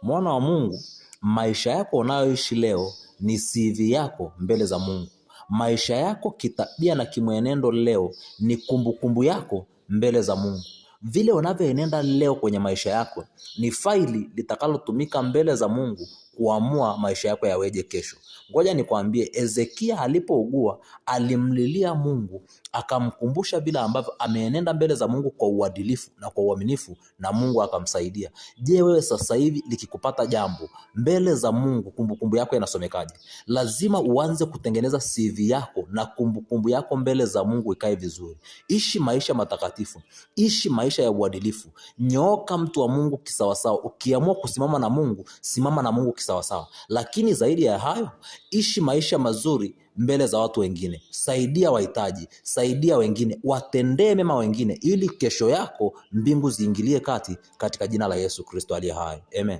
Mwana wa Mungu, maisha yako unayoishi leo ni CV yako mbele za Mungu. Maisha yako kitabia na kimwenendo leo ni kumbukumbu yako mbele za Mungu. Vile unavyoenenda leo kwenye maisha yako ni faili litakalotumika mbele za Mungu kuamua maisha yako yaweje kesho. Ngoja nikwambie, Hezekia alipougua alimlilia Mungu, akamkumbusha vile ambavyo ameenenda mbele za Mungu kwa uadilifu na kwa uaminifu, na Mungu akamsaidia. Je, wewe sasa hivi likikupata jambo mbele za Mungu, kumbukumbu yako inasomekaje? Lazima uanze kutengeneza CV yako na kumbukumbu yako mbele za Mungu ikae vizuri. Ishi maisha matakatifu, ishi maisha ya uadilifu, nyooka mtu wa Mungu kisawasawa. Ukiamua kusimama na Mungu, simama na Mungu kisawasawa. Lakini zaidi ya hayo, ishi maisha mazuri mbele za watu wengine, saidia wahitaji, saidia wengine, watendee mema wengine, ili kesho yako mbingu ziingilie kati, katika jina la Yesu Kristo aliye hai, amen.